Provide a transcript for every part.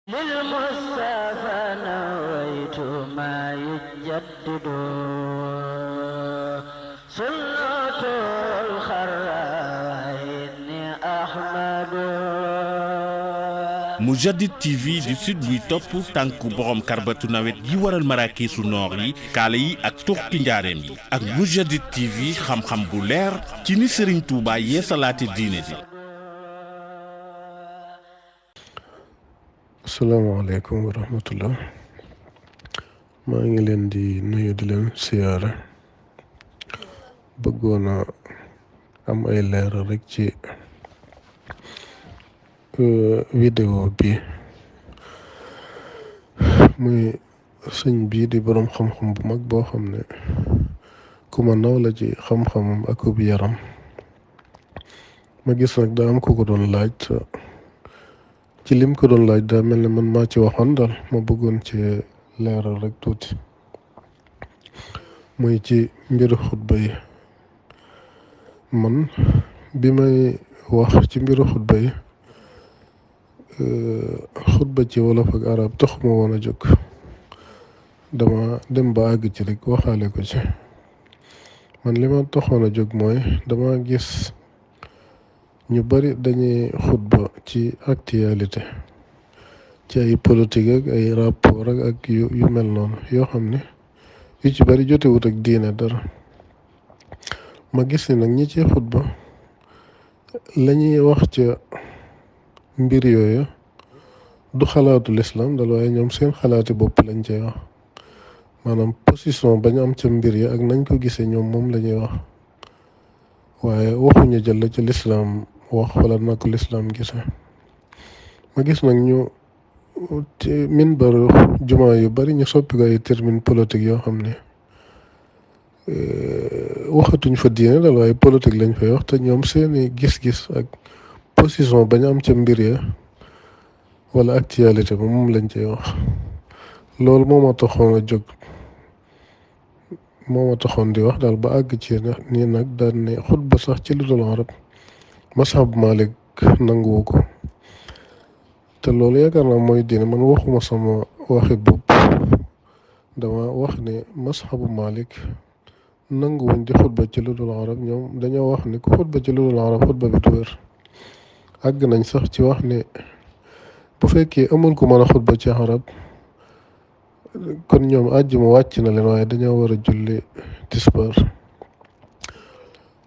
للمصطفى نويت ما يجدد سنة الخرى إني أحمد Mourchid TV di sud buy topp tànku borom karbatu nawet yi waral maraakiisu noor yi kaala yi ak tuxti njaareem yi ak Mourchid TV xam-xam bu leer ci ni Serigne Touba yee salaati diine ji. asalaamaaleykum wa rahmatullah maa ngi leen di nuyu di leen siyaara bëggoon a am ay leeral rek ci vidéo bi muy sëñ bii di boroom xam-xam bu mag boo xam ne ku ma naw la ci xam-xamam ak ub yaram ma gis nag daa am ku ko doon laaj ci lim ko doon laaj daa mel ne man maa ci waxoon daal ma bëggoon ci leeral rek tuuti muy ci mbiru xutba yi man bi may wax ci mbiru xutba yi xutba ci wolof ak arab taxuma woon a jóg dama dem ba àgg ci rek waxaale ko ci man li ma taxoon a jóg mooy dama gis ñu bari dañuy xutba ci actualité ci ay politique ak ay rapport ak yu mel noonu yoo xam ne yu ci bari jotewut ak diine dara ma gis ni nag ñi ci xutba lañuy wax ca mbir yooyu du xalaatu lislaam dal waaye ñoom seen xalaati bopp lañ cay wax maanaam position bañ am ca mbir yi ak nañ ko gisee ñoom moom lañuy wax waaye waxuñu jël la ca lislaam wax wala na ko lislaam gise ma gis nag ñu ci minbaru jumaa yu bari ñu soppi ko ay termine politique yoo xam ne waxatuñ fa diine dal waaye politique lañ fay wax te ñoom seeni gis-gis ak position bañ am ca mbir ya wala actualité ba moom lañ cay wax loolu moo ma taxoon a jóg moo ma taxoon di wax daal ba àgg ci nii nag daal ne xutba sax ci lu dul arab masab Malik nanguwu ko te loolu yaakaar naa mooy diine man waxuma sama waxi bopp dama wax ne mashabu Malik nanguwuñ di xutba ci lu dul arab ñoom dañoo wax ne ku xutba ci lu dul arab xutba bi du wér àgg nañ sax ci wax ne bu fekkee amul ku mën a xutba ci arab kon ñoom àjjuma wàcc na leen waaye dañoo war a julli tisbaar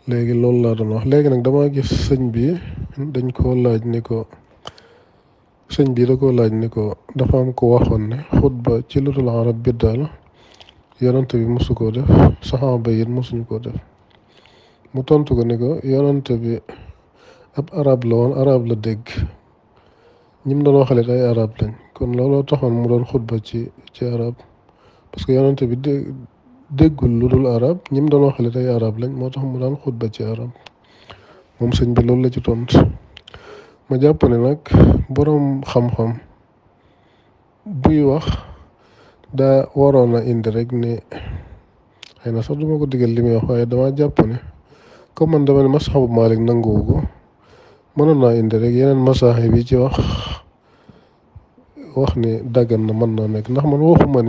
léegi loolu laa doon wax léegi nag dama gis sëñ bi dañ koo laaj ni ko sëñ bi da koo laaj ni ko dafa am ko waxoon ne xutba ci lu dul arab biddaa la yonante bi mosu koo def saxaaba yi mosuñu koo def mu tontu ko ni ko yonante bi ab arab la woon arab la dégg ñim doon waxalit ay arab lañ kon looloo taxoon mu doon xutba ci arab parce que yonante bi déggul lu dul arab ñim doon waxalit ay arab lañ moo tax mu daan xutba ci arab moom sëñ bi loolu la ci tontu ma jàpp ne nag boroom xam-xam buy wax daa waroon a indi rek ne xëy na sax duma ko digal li muy wax waaye dama jàpp ne comme man dama ne mashabu Malik nanguwu ko mënoon naa indi rek yeneen masaahib yi ci wax ni daggan na mën naa nekk ndax man waxuma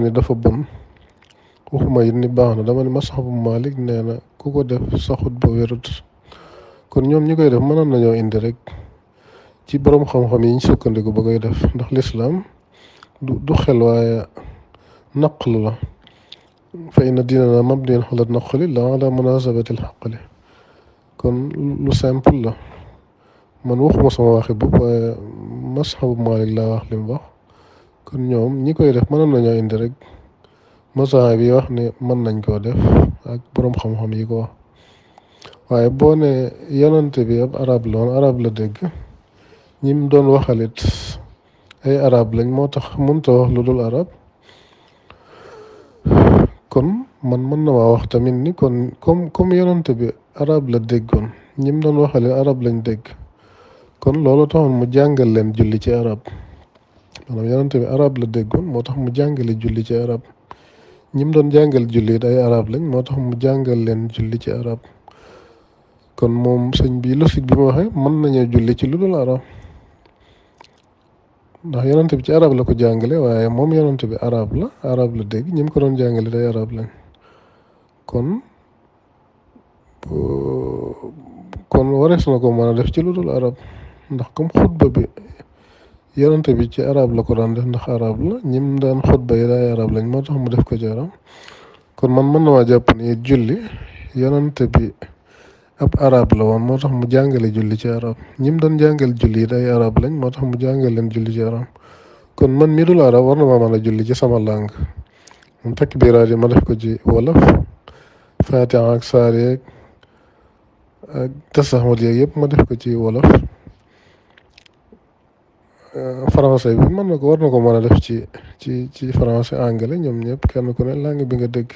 ne dafa bon waxuma it ni baax na dama ne mashabu Malik nee na ku ko def sa xutba wérut kon ñoom ñi koy def mënoon nañoo indi rek ci boroom xam-xam yi ñu sukkandiku ba koy def ndax lislaam du xel waaye naql la fa inna diinana mabniyun ala naqli la ala munasabati alxaqli kon lu simple la man waxuma sama waxi bopp waaye mashabu Malik laa wax li mu wax kon ñoom ñi koy def mënoon nañoo indi rek masaahib yi wax ne mën nañ koo def ak boroom xam-xam yi ko wax waaye boo ne yonante bi ab arab la woon arab la dégg ñim doon waxalit ay arab lañ moo tax mënta wax lu dul arab kon man mën na maa wax tamit ni kon comme yonante bi arab la déggoon ñim doon waxalit arab lañ dégg kon loolu taxoon mu jàngal leen julli ci arab maanaam yonante bi arab la déggoon moo tax mu jàngale julli ci arab ñim doon jàngal julli it ay arab lañ moo tax mu jàngal leen julli ci arab kon moom sëñ bi logique bi ma waxee mën nañoo julli ci lu dul arab ndax yonent bi ci arab la ko jàngale waaye moom yonent bi arab la dégg ñi mu ko doon jàngale day arab lañ kon kon warees na ko mën a def ci lu dul arab ndax comme xutba bi yonent bi ci arab la ko daan def ndax arab la ñim daan xutba yi day arab lañ moo tax mu def ko ci arab kon man mën na maa jàpp ni julli yonent bi ab arab la woon moo tax mu jàngale julli ci arab ñim doon jàngal julli yi day arab lañ moo tax mu jàngal leen julli ci arab kon man mii dul arab war na maa mën a julli ci sama langue moom takbiraat yi ma def ko ci wolof fatiha ak saar yeeg ak tasahud yeeg yëpp ma def ko ci wolof français bi mën na ko war na ko mën a def ci français anglais ñoom ñëpp kenn ku ne langue bi nga dégg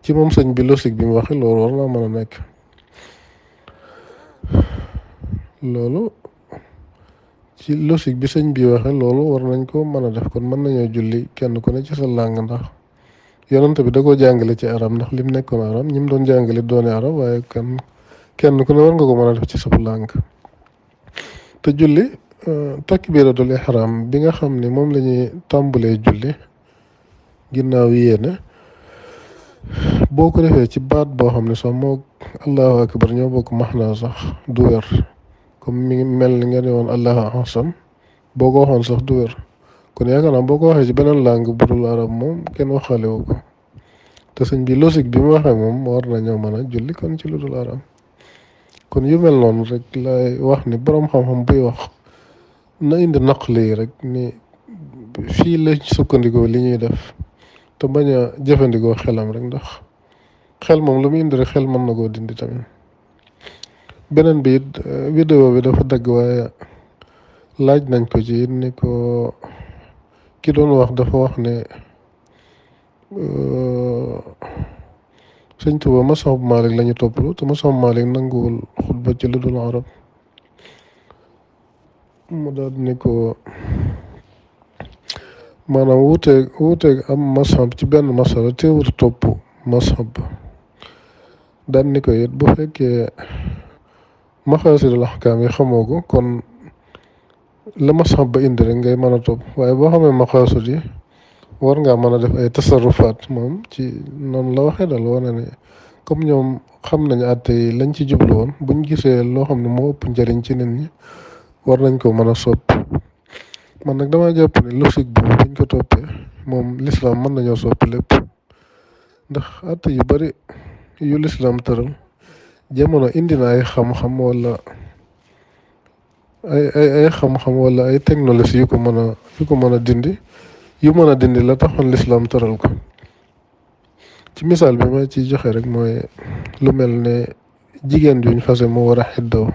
ci moom sëñ bi logique bi mu waxe loolu war naa mën a nekk loolu ci logique bi sëñ bi waxe loolu war nañ ko mën a def kon mën nañoo julli kenn ku ne ci sa langue ndax yonent bi da koo jàngale ci arab ndax lim nekkoon arab ñi mu doon jàngale doone arab waaye kenn ku ne war nga ko mën a def ci sa langue te julli takbiratul ihram bi nga xam ne moom la ñuy tàmbalee julli ginnaaw yéene boo ko defee ci baat boo xam ne sax moo allahu akbar ñoo bokk maxnaa sax du wér comme mi ngi mel ni nga ne woon allahu ahsan boo ko waxoon sax du wér kon yaakaar naa boo ko waxee ci beneen langue bu dul arab moom kenn waxaale wu ko te sëñ bi logique bi mu waxee moom war nañoo mën a julli kon ci lu dul arab kon yu mel noonu rek lay wax ni boroom xam-xam buy wax na indi naqli yi rek ni fii la sukkandikoo li ñuy def te bañ a jëfandikoo xelam rek ndax xel moom lu mu indi rek xel mën na koo dindi tamit beneen bi it vidéo bi dafa dagg waaye laaj nañ ko ci it ni ko ki doon wax dafa wax ne sëñ Tuba masahab Malik la ñu topplu te masahab Malik nanguwul xutba ci lu dul arab mu daal ni ko maanaam wuuteeg am mashab ci benn masala teewut topp mashab daal ni ko it bu fekkee maxaasidul ahkaam yi xamoo ko kon la mashab ba indi rek ngay mën a topp waaye boo xamee maxaasid yi war ngaa mën a def ay tasarrufaat moom ci noonu la waxee daal wane ne comme ñoom xam nañu àtte yi lañ ci jublu woon buñ gisee loo xam ne moo ëpp njëriñ ci nit ñi war nañ ko mën a sopp man nag damaa jàpp ne logique boobu buñ ko toppee moom lislaam mën nañoo soppi lépp ndax àtte yu bari yu lislaam tëral jamono indi na ay xam-xam wala ay xam-xam wala ay technologie yu ko mën a dindi yu mën a dindi la taxoon lislaam tëral ko ci misaal bi ma ci joxe rek mooy lu mel ne jigéen juñ fase mu war a xiddaw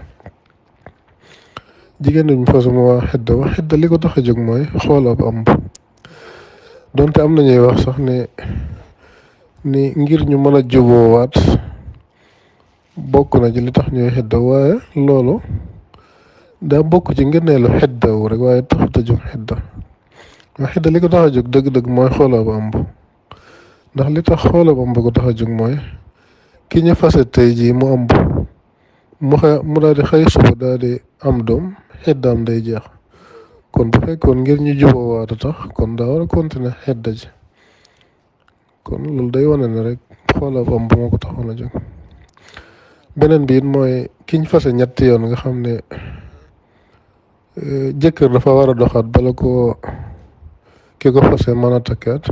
jigéen juñ fase mu war a xiddaw xidda li ko tax a jóg mooy xool ab ëmb donte am nañuy wax sax ne ni ngir ñu mën a juboowaat bokk na ci li tax ñuy xiddaw waaye loolu daa bokk ci ngëneelu xiddaw rek waaye taxut a jóg xidda waa xidda li ko tax a jóg dëgg-dëgg mooy xool ab ëmb ndax li tax xool ab ëmb ko tax a jóg mooy ki ñu fase tey jii mu ëmb mu daal di xëy suba daal di am doom xiddaam day jeex kon bu fekkoon ngir ñu juboowaat a tax kon daa war a continuer xidda ji kon loolu day wane ne rek xool ab ëmb moo ko taxoon a jóg beneen bi it mooy kiñ fase ñetti yoon nga xam ne jëkkër dafa war a doxaat bala ko ki ko fase mën a takkaat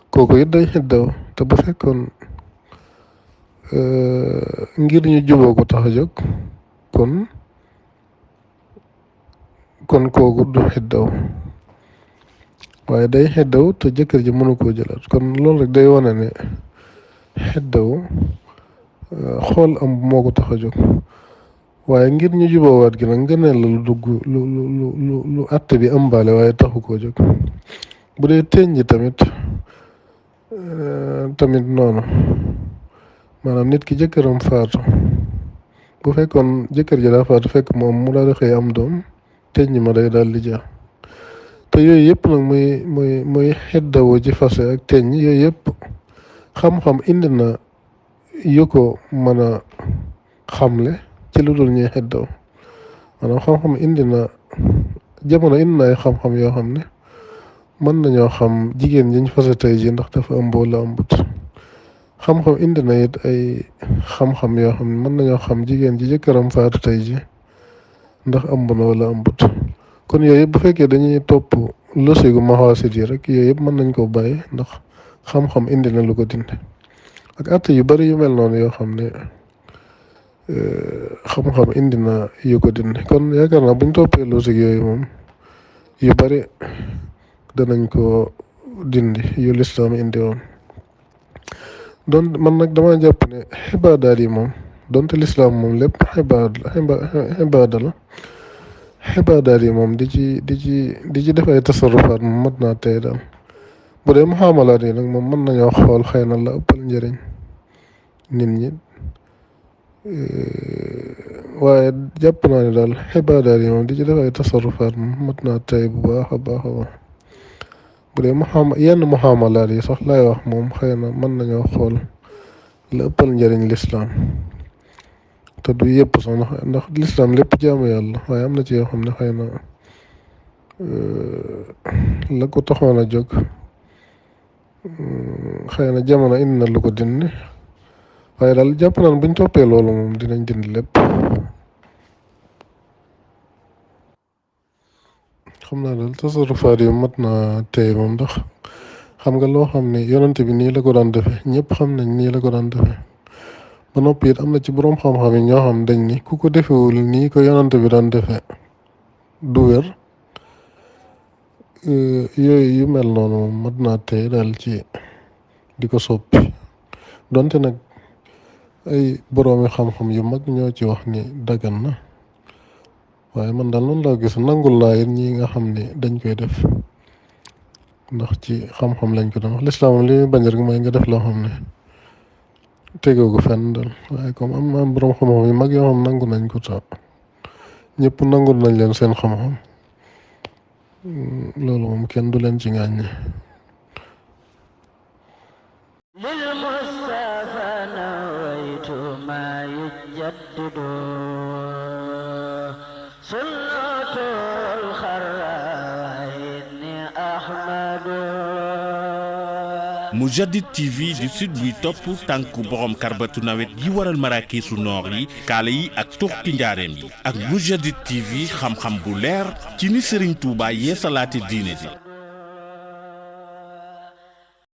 kooku it day xiddaw te bu fekkoon ngir ñu juboo ko tax a jóg kon kooku du xiddaw waaye day xiddaw te jëkkër ji mënu koo jëlaat kon loolu rek day wane ne xiddaw xool am moo ko tax a jóg waaye ngir ñu juboowaat gi nag ngëneel la lu dugg lu àtte bi ëmbaale waaye taxu koo jóg bu dee teñ ji tamit noonu maanaam nit ki jëkkëram faatu bu fekkoon jëkkër ji daa faatu fekk moom mu daal di xëy am doom teñ ma day daal di jeex te yooyu yëpp nag muy xiddawu ci fase ak teñ yooyu yëpp xam-xam indi na yu ko mën a xamle ci lu dul ñuy xiddaw maanaam xam-xam indi na jamono indi na ay xam-xam yoo xam ne mën nañoo xam jigéen ñi ñu fase tey ji ndax dafa ëmb wala ëmbut. xam-xam indi na it ay xam-xam yoo xam ne mën nañoo xam jigéen ji jëkkëram faatu tey ji ndax ëmb na wala ëmbut. kon yooyu yëpp bu fekkee dañuy topp logique gu maxaasit yi rek yooyu yëpp mën nañ koo bàyyi ndax xam-xam indi na lu ko dindi ak at yu bari yu mel noonu yoo xam ne xam-xam indi na yu ko dindi kon yaakaar naa buñ toppee logique yooyu moom yu bari danañ ko dindi yu lislaam indi woon. doon man nag dama jàpp ne xibaadaat yi moom donte lislaam moom lépp xibaada la xibaadaat yi moom di ci def ay tasarufaat moom mat naa tey daal. bu dee muhaamalaat yi nag moom mën nañoo xool xëy na la ëppal njëriñ nit ñi waaye jàpp naa ne daal xibaadaat yi moom di ci def ay tasarufaat moom mat naa tey bu baax a baax a baax. bu dee yenn muhaamalaat yi sax laay wax moom xëy na mën nañoo xool la ëppal njëriñ lislaam te du yëpp sax ndax lislaam lépp jaamu yàlla waaye am na ci yoo xam ne xëy na la ko taxoon a jóg xëy na jamono indi na lu ko dindi waaye daal jàpp naan buñ toppee loolu moom dinañ dindi lépp. xam naa daal tasarufaat yi mat naa tey moom ndax xam nga loo xam ne yonent bi nii la ko daan defee ñëpp xam nañ nii la ko daan defee ba noppi it am na ci boroom xam-xam yi ñoo xam dañ ni ku ko defewul nii ko yonent bi daan defee du wér. yooyu yu mel noonu moom mat naa tey daal ci di ko soppi donte nag ay boroomi xam-xam yu mag ñoo ci wax ni dagan na waaye man daal noonu laa gis nangul naa yéen ñi nga xam ne dañ koy def ndax ci xam-xam lañ ko doon wax lislaam li muy bañ rek mooy nga def loo xam ne tegoo ko fenn daal waaye comme am boroom xam-xam yu mag yoo xam nangu nañ ko ta ñëpp nangul nañ leen seen xam-xam loolu moom kenn du leen ci ŋàññi. للمصطفى نويت ما يجدد سنة الخراء إني أحمد. Mourchid TV di sud buy topp tànku borom karbatu nawet yi waral maraakiisu noor yi kaala yi ak tuxki njaareem yi ak Mourchid TV xam-xam bu leer ci ni Serigne Touba yeesalaate diine ji